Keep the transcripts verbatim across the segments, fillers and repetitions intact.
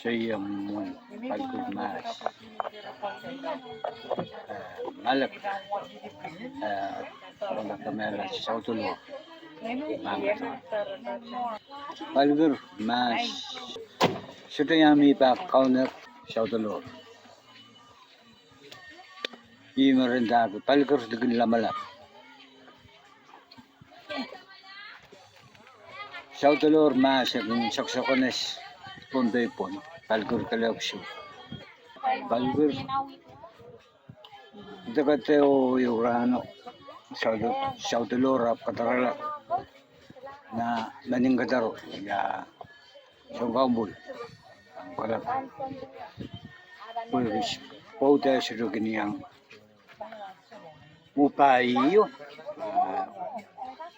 Sohte iang mwohn Palikur mahs. Eh, Malek. Eh, Malek me South Dolor. Palikur mahs. Sohte iang mih pak kaun en South Dolor. Ih me ren dake Palikur likin lamalam. South Dolor mahs e kin soksokones Pohnpei pwon, Palikur kelehpw suh. Palikur dekadeo ieu rahno, South, South Dolor ahpw kadarala nan menin kadaro, ia, Sounkaunpwul. Kolap. Pwehki pwoud e sohte kin iang upahi o, ah,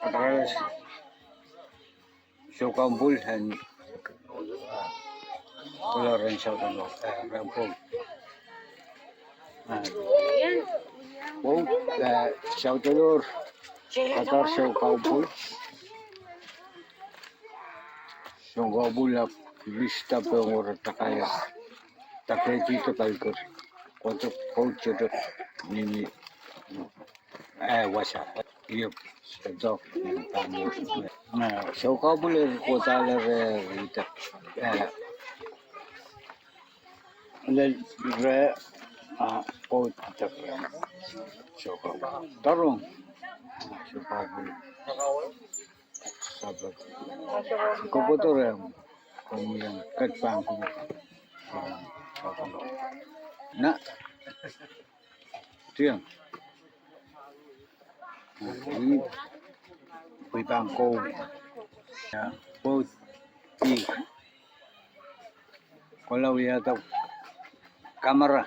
kadarala Sounkaunpwul en kolor en South Dolor, eh, rehn pwoud. Ah, pwoud, eh, South Dolor, kadar Sounkaunpwul. Sounkaunpwul ahpw lista pwe ngohre takaia, takehdi de Palikur. Kohdo pwoud sohte mihmi, eh, wasa. Iep, sohte, eh, Sounkaunpwul e kohdo lere, eh, lel re, ah, pwoud de re. Sounkaunpwul. Doarong. Sounkaunpwul. Sapwet. Kopohdo rehmw, komw iang ket pahn kupwuk. Na, tiong. Ih, pwe pahn kou. Ia, pwoud, ih. Kohla wiahda kamara.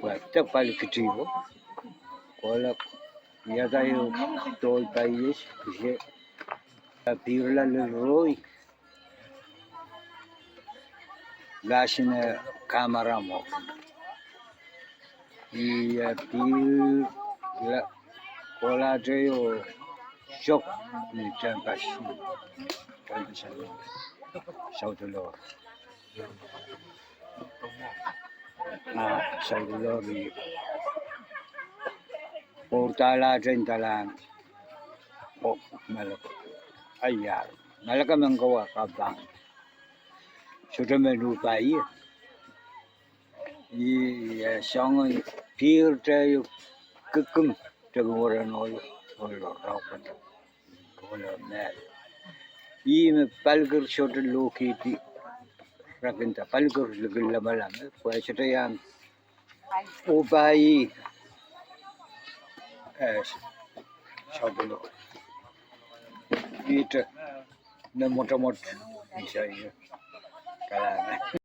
Wiahda pali kitiwo. Kohla wiahda ieu dohl paies, kise, pihrla lel rohi. Lasine kamara mwo. Ia, pihrla, kohlahte ieu sok ni tehnpas, tehnpas en South Dolor. Ah, South Dolor ih. Pwourdahlahte ndalahn, oh, Malek. Aia, Malek men kowa kapang. Sohte men upahi. Ih, ia, soangen pihrte ieu kikim, teki weren ohlo, ohlo, raupwet. Kohla mehl. Ih me Palikur sohte lohkihdi, rakinda Palikur likin lamalam, eh, pwe sohte iang upahi, eh, South Dolor. Ihte, ne mwotomwot, isaie, kalahng.